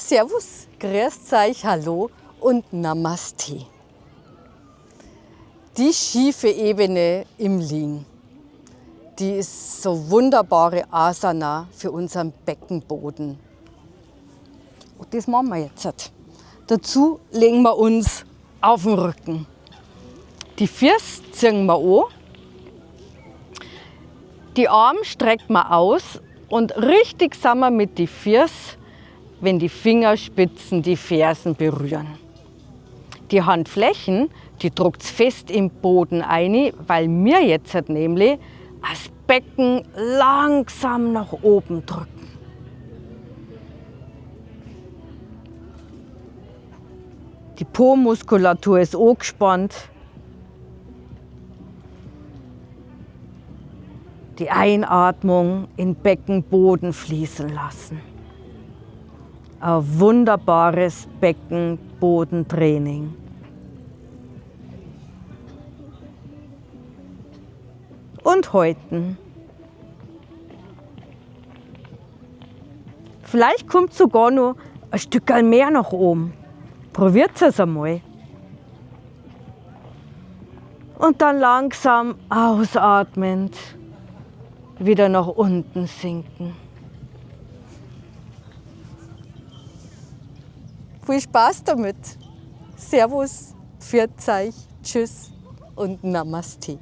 Servus, grüßt euch, hallo und Namaste. Die schiefe Ebene im Liegen, die ist so wunderbare Asana für unseren Beckenboden. Und das machen wir jetzt. Dazu legen wir uns auf den Rücken. Die Füße ziehen wir an. Die Arme strecken wir aus und richtig sind wir mit den Füßen, wenn die Fingerspitzen die Fersen berühren. Die Handflächen, die druckt's fest im Boden ein, weil wir jetzt halt nämlich das Becken langsam nach oben drücken. Die Po-Muskulatur ist angespannt. Die Einatmung in Beckenboden fließen lassen. Ein wunderbares Beckenbodentraining. Und halten. Vielleicht kommt sogar noch ein Stückerl mehr nach oben. Probiert es einmal. Und dann langsam ausatmend wieder nach unten sinken. Viel Spaß damit. Servus, pfiat euch, tschüss und Namaste.